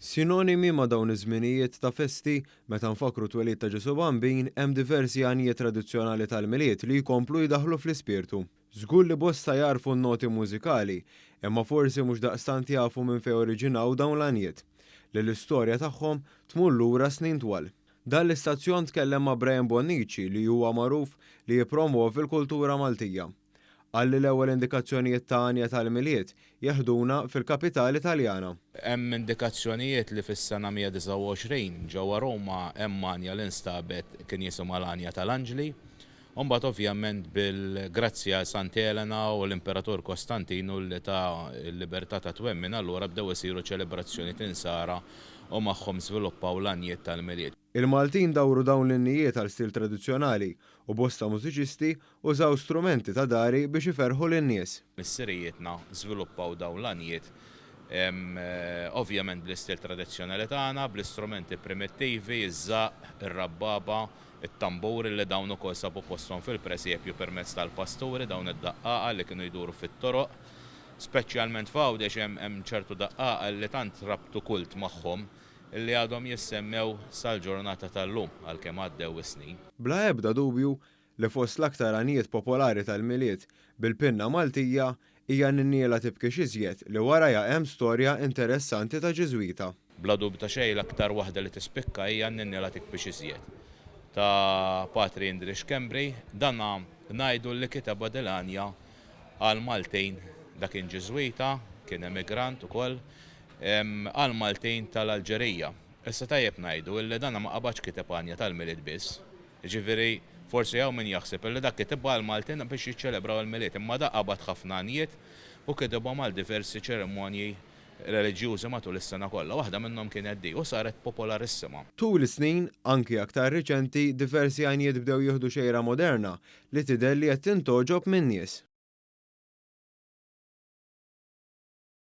Sinonimi ma' dawn iż-żminijiet ta' festi, meta nfakkru t-twelid ta' Ġesù Bambin, hemm diversi għanjiet tradizzjonali tal-Milied li jkomplu jdaħħlu fl-ispirtu. Żgur li bosta jagħrfu n-noti mużikali, imma forsi mhux daqstant jafu minn fejn oriġinaw dawn l-għanjiet, li l-istorja tagħhom tmur lura snin twal. Dan l-istazzjon tkellem ma' Brian Bonnici li huwa magħruf li jippromwovi l-kultura Maltija. Qal li l-ewwel indikazzjonijiet ta' għanja tal-Milied jeħduna fil-kapitali Taljana. Hemm indikazzjonijiet li fis-sena 129 ġewwa Ruma hemm għanja li nstabet kien jisimha l-Għanja tal-Anġli. U mbagħad ovvjament bil-grazzi għal Sant'Elena u l-Imperatur Kostantinu li ta l-libertà ta' twemmin allura bdew isiru ċelebrazzjonijiet insara u magħhom żviluppaw l-għanjiet tal-Milied. Il-Maltin dawru dawn l-innijiet għal stil tradizzjonali u bosta mużiċisti użaw strumenti ta' dari biex iferrħu lin-nies. Missirijietna żviluppaw dawn l-għanjiet ovvjament bl-istil tradizzjonali tagħna, bl-istrumenti primittivi, iż-żaqq, ir-rabbaba, it-tamburi li dawn ukoll sabu posthom fil-presepju permezz tal-pasturi, dawn id-daqqaqa li kienu jduru fit-toroq. Speċjalment f'Għawdex hemm ċertu daqqaqa li tant rabtu kult magħhom li għadhom jissemmew sal-ġurnata tal-lum għalkemm għaddew is-snin. Bla ebda dubju li fost l-aktar għanjiet popolari tal-Milied bil-pinna Maltija hija Ninniela Tibkix Iżjed li warajha hemm storja interessanti ta' Ġiżwita. Bla dubju ta' xejn l-aktar waħda li tispikka hija Ninniela Tikbix Iżjed ta' Patri Indri Schembri. Dan ngħidu li kitebha dil-għanja għall-Maltin, dak kien Ġiżwita, kien emigrant ukoll, għall-Maltin tal-Alġerija. Issa tajjeb ngħidu illi dan ma qabadx kiteb għanja tal-Milied biss. Jiġifieri forsi hawn min jaħseb illi dak kitibha għall-Maltin biex jiċċelebraw il-Milied, imma dak qabad ħafna għanjiet u kitibhom għal diversi ċerimonji reliġjużi matul is-sena kollha. Waħda minnhom kienet di u saret popolarissima. Tul is-snin, anki aktar riċenti, diversi għanjiet bdew jieħdu xejra moderna li tidher li qed tintgħoġob min-nies.